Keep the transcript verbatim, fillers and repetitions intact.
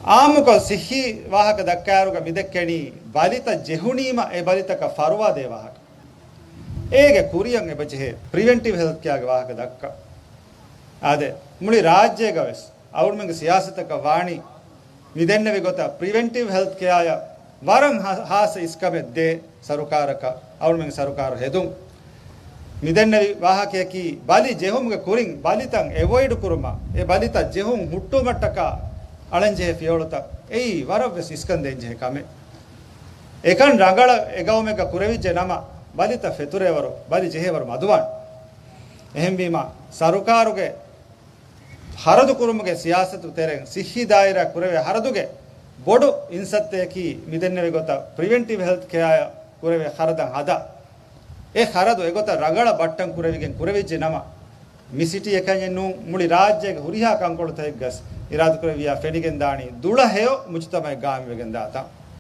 އާއްމުކޮށް ސިއްހީ ވާހަކަ ދައްކާއިރުގަ މިދެއްކެނީ ބަލިތައް ޖެހުނީމަ އެ ބަލިތަކަށް ފަރުވާ ދޭ ވާހަކަ. އޭގެ ކުރިއަށް އެބަޖެހޭ ޕްރިވެންޓިވް ހެލްތް ކެއާގެ ވާހަކަ ދައްކަން. އާދެ، މުޅި ރާއްޖޭގަ ވެސް އަޅުގަނޑުމެންގެ ސިޔާސަތަކަށް ވާނީ މިދެންނެވި ގޮތަށް ޕްރިވެންޓިވް ހެލްތް ކެއާއަށް ވަރަށް ހާ-، ހާއްސަ އިސްކަމެއް ދޭ ސަރުކާރަކަށް، އަޅުގަނޑުމެންގެ ސަރުކާރު ހެދުން. މިދެންނެވި ވާހަކަޔަކީ ބަލި ޖެހުމުގެ ކުރިން ބަލިތައް އެވޮއިޑް ކުރުމަށް، އެ ބަލިތައް ޖެހުން ހުއްޓުވުމަށްޓަކާ އަޅަންޖެހޭ ފިޔަވަޅުތައް އެއީ ވަރަށްވެސް އިސްކަން ދޭންޖެހޭ ކަމެއް. އެކަން ރަނގަޅަށް އެގައުމެއްގަ ކުރެވިއްޖެ ނަމަ، ބަލިތައް ފެތުރޭވަރު، ބަލި ޖެހޭވަރު މަދުވާން. އެހެންވީމަ، ސަރުކާރުގެ ޚަރަދު ކުރުމުގެ ސިޔާސަތު ތެރެއިން ސިއްހީ ދާއިރާ ކުރެވޭ ޚަރަދުގެ ބޮޑު އިންސައްތައަކީ މިދެންނެވި ގޮތަށް ޕްރިވެންޓިވް ހެލްތް ކެއާއަށް ކުރެވޭ ޚަރަދަށް ހަދާ. އެ ޚަރަދު އެގޮތަށް ރަނގަޅަށް ބައްޓަން ކުރެވިގެން ކުރެވިއްޖެ ނަމަ، މި ސިޓީ އެކަންޏެއް ނޫން، މުޅި ރާއްޖޭގެ ހުރިހާ ކަންކޮޅުތަކެއްގަސް އިރާދަކުރެއްވިޔާ ފެނިގެންދާނީ ދުޅަހެޔޮ މުޖުތަމައެއް ގާއިމްވެގެންދާތަން.